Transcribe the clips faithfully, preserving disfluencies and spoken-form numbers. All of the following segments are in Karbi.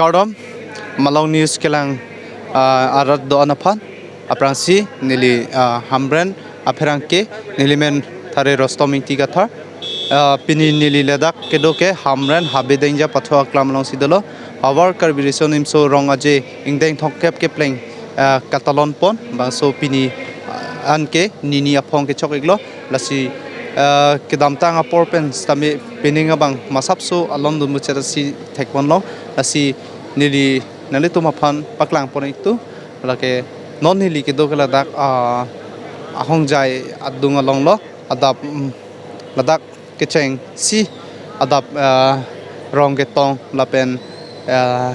Kardom, Malong News kelang, ah, arat do-an aphan, aphrangsi neli, ah, Hamren apherangke, neli men thare Rostom Ingti Kathar. Ah, pini neli ladak kedo ke Hamren Habe Dengja Pathu aklam alongsi dolo. Havar Karbi Riso Nimso Rong Aje ingdeng thomkep kepleng, ah, katalon pon, bangso pini, ah, anke nini aphong kechok-iklo. Lasi, ah, kedamtang apor pen sitame pining abang masapso alon dunmuchot si thekponlong. Lasi neli nanglitum aphan paklangpon-iktu. Lake non neli kedo ke ladak, ah, ahongjai adung alonglo, adap, mm, ladak kechengsi adap, ah, rong ketong lapen, ah,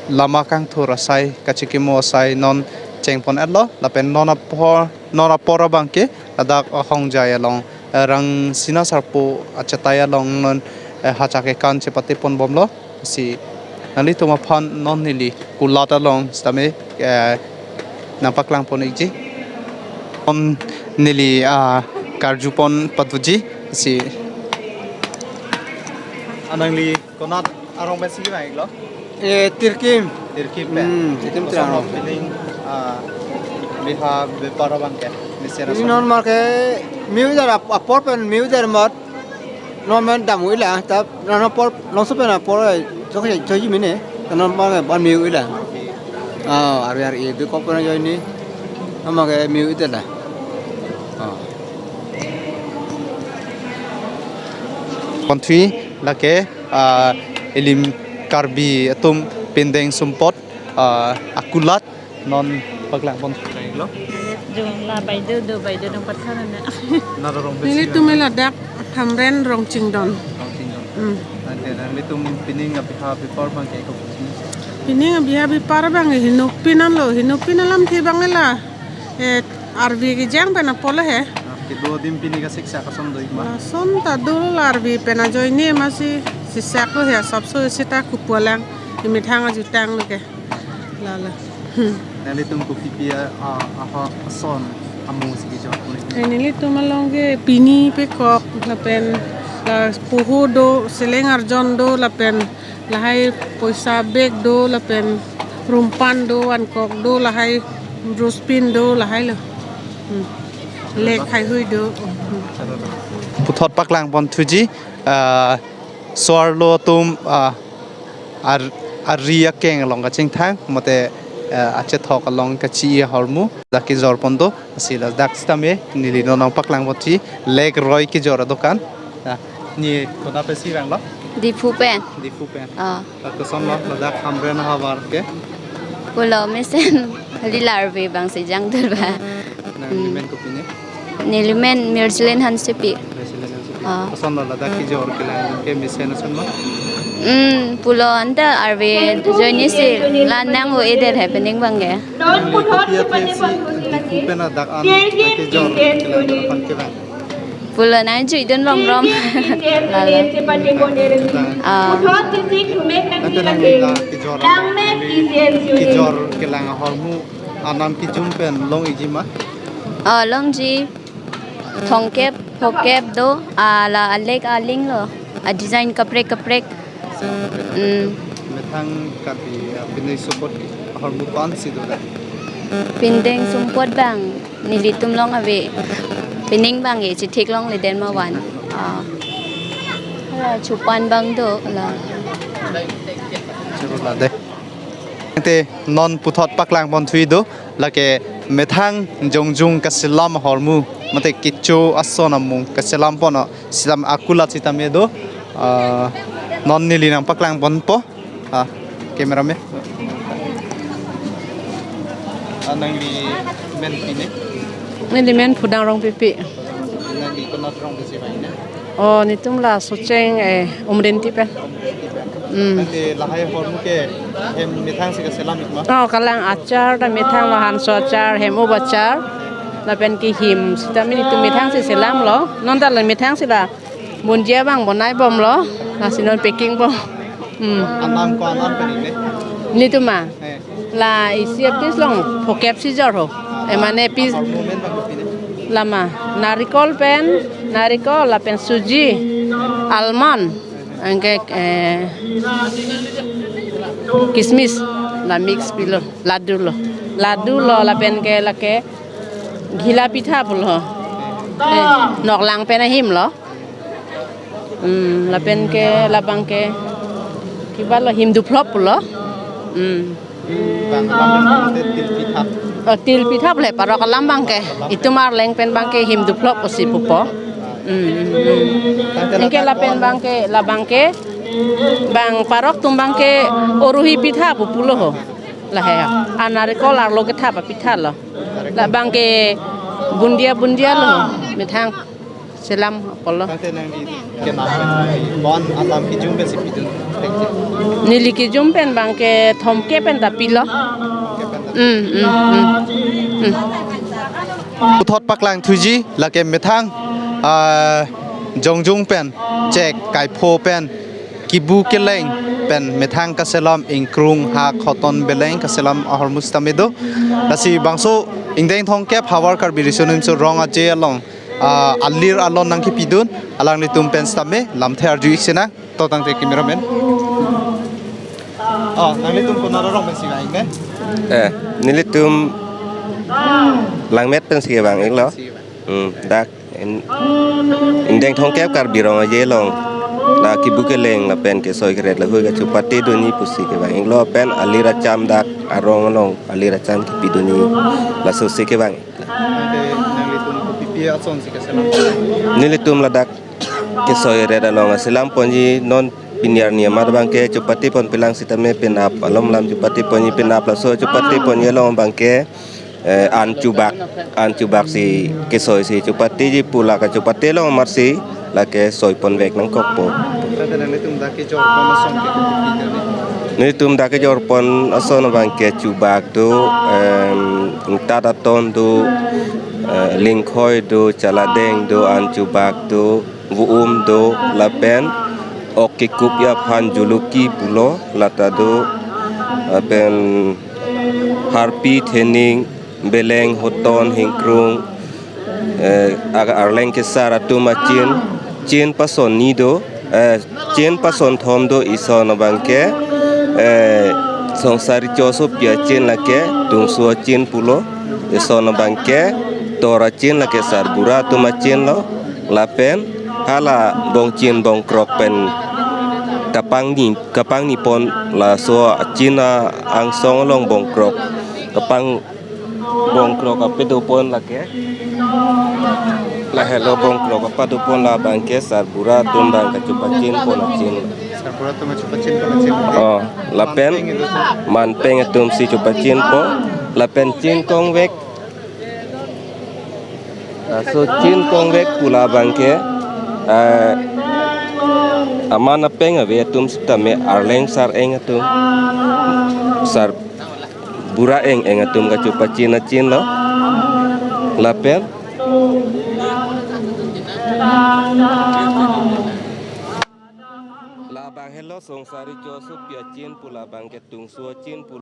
lama kangthur asai, kachikimo asai non chengpon-etlo lapen non apor, non apor abangke ladak ahongjai along, eh, Rangsina Sarpo achatai along non, eh, hacha kekan chepate ponbomlo. Si nanglitum aphan non neli kulat along sitame, eh, nangpaklangpon-ikji. Non neli, ah, karjupon patuji si. Anangli konat arong pensi kevang-iklo? Eh, Tirkim. Tirkim pen. Hmm, Tirkim Koson Tirang. Pining, ah, biha bepar abangke, mesen ason. Non marke miu dar ap-, apor pen miu dar mat. Non men dam-iklo, ta non apor, non supen apor, eh, chok chok ji mene. Ta non marke ban miu-iklo. Ah, ari ari dukok pen ajoine. Amake miu-iklo. Ah. Ponthui lake, ah, elim Karbi atum pindeng sumpot, ah, akulat non paklangpon. Jong la baideo do, baideo nangpathan na. Nara rong besi. Nelitum ladak Hamren Rongchingdon. Rongchingdon. Hmm. Ante nanglitum pining abiha bepar abangke ko. Pining abiha bepar abang hinupin anlo, hinupin alamthe abang la. Eh, arve kejang pen apotlo he. Ah, kedo adim pini kasiksak ason do-ikma? Lason ta do, la arve pen ajoine masi siksak lo he, sapso sita kupulang, imethang ajutang lo ke. Lalo. Hmm. Nanglitum kopipi a, a, aha ason amung si kejor puni? Eh, nelitum along ke pini pekok lapen la poho do, seleng arjon do lapen lahai poisa bag do lapen rumpan do, ankok do, lahai brush pen do, lahai lo. Hmm. Lek haihui do. Hmm. Puthot paklangponthuji, ah, so-arlo atum, ah, ar-, ari akeng along kachingthang, mate, ah, achethok along kachi ahormu, dak kejorpon do. Si ladak sitame neli non nangpaklangponji, lek roi kejor adokan. Ah, ne konat pensi vanglo? Diphu pen. Diphu pen. Ah. Ah, kosonlo ladak Hamren ahavar ke? Pulo mesen, hali la arve abang si jangdul ba. Nangli men kopine? Neli men Mirjilin Hansepi. Mirjilin Hansepi. Ah. Kosonlo ladak kejor kelang ke, mesen ason ma? Hmm, pulo anta arve ajoine si la nang-o-edet he pining abangke. Nangli kopi athe si Diphu pen ladak an kejor kelang aphan kevang? Pulo nangjuidun romrom. Lalo. Ah. Ante nangli la kejor, kejor kelang ahormu anam kejum pen long-ikji ma? Oh, longji. Thomkep, phokep do, ah, la alek aling lo. A design kaprek kaprek. Hmm. Methang Karbi, ah, pindeng sumpot ahormu ko-ansi do la? Pindeng sumpot abang nelitum along ave. Pining abangke chetheklongle den ma van. Ah. Hala chupan abang do la. Churu la de. Ante non puthot paklangponthui do, lake methang jongjung kaselam ahormu, mate kecho ason amung kaselamponlo, sitam akulat sitame do, ah, non neli nangpaklangponpo, ah, cameraman. Ah, nangli men pine? Neli men Phudang Rongpipi. Nangli konat rong pensi vangji? Oh, netum la Socheng, eh, Umrengti pen. Hmm. Ante lahai ahormu ke hem methang si kaselam-ikma? Oh, kalang achar, ta methang lo hanso achar, hem-up achar. Lapen ke him, sitame netum methang si selamlo. Non ta la methang si la bonji abang bonaibomlo. Lasi non packing bom. Hmm. Anam ko-an an pen-ikle? Netum ma? Eh. La isi a-piece along phokep si jor ho. Eh, mane piece. Ahormu men abang kopine? Lama. Narikol pen, narikol lapen suji, almond. Anke, eh, Kismis, la mix pilo, ladu lo. Ladu lo, lapen ke lake ghila pitha pulo. Eh, noklang pen ahim lo. Hmm, lapen ke labang ke kiba lo, him duphlop pulo. Hmm. Bang alam te til pitha. Oh, til pitha le parok alam bang ke. Itum Arleng pen bang ke him duphlop pusi pupo. Hmm, hmm, hmm. Tangte anke la lapen bang ke, labang ke, bang parok atum bang ke oruhi pitha pu pulo ho. Lahei ha. Anarikol arlo kethap apitha lo. Labang ke bundia bundia lo. Methang selam apolo. Tangte nangli kenam pen, bon alam kejum pensi pidun. Neli kejum pen bang ke thomkep pen ta pilo. Hmm, hmm, hmm. Hmm. Puthot paklang thuji, lake methang, ah, jongjung pen, chek, kaipho pen, kibu keleng pen, methang kaselam, ingkrung, hak, hoton, beleng, kaselam ahormu sitame do. Lasi bangso ingdeng thomkep Havar Karbi Riso Nimso Rong Aje along, ah, alir alon nangkepidun, alanglitum pen sitame, lamthe arju-ik sinang. To tangte cameraman. Oh, nanglitum konat arong pensi vang-ik ne? Eh, nelitum Langmet pensi kevang-iklo. Hmm, dak in, ingdeng thomkep Karbi Rong Aje along, la kibu keleng lapen kesoi keret lahui kachopate dunji pusi kevang-iklo pen alir acham dak arong along alir acham kepidunji lasosi kevang-ik. Tangte nanglitum kopipi asonsi keselam? Nelitum ladak kesoi ret along aselam ponji, non pini arni amat bang ke chopate ponpelang sitame penap alom alam chopate ponji, penap laso chopate ponji along bang ke, eh, an chubak, an chubak si kesoisi chopateji pu la kachopate along amatsi lake soi ponvek nangkokpo. Tangte nanglitum dak kejor pon ason ke kopipi kali? Nelitum dak kejor pon ason bang ke chubak do, em, ingtat aton do, eh, lingkhoi do, chaladeng do, an chubak do, vo-um do, lapen ok kekup aphan juluki pulo, lata do, lapen harpi, thening, beleng, hoton, hingkrung, eh, aga Arleng kesar atum achin, chin pason ni do, eh, chin pason thom do, ison abang ke, eh, Songsari Chosopi achin lake, Tungsu achin pulo, ison abang ke, Tor achin lake sarbura atum achin lo, lapen hala bongchin bongkrok pen kapangni, kapangni pon laso achin a-angsong along bongkrok, kapang bongkrok apedo pon lake. Lahelo bongkrok apado pon labang ke sarbura atum bang kachopachin pon achin. Sarbura atum kachopachin pon achin. Oh, lapen manpeng atum si chopachin po. Lapen chin kongvek. Ah, so chin kongvek pu labang ke, ah, aman apeng ave atum sitame Arleng sar-eng atum. Sar bura eng eng atum kachopachin achin lo. Lapen labang helo Songsari Chosopi achin pu labang ke Tungsu achin pu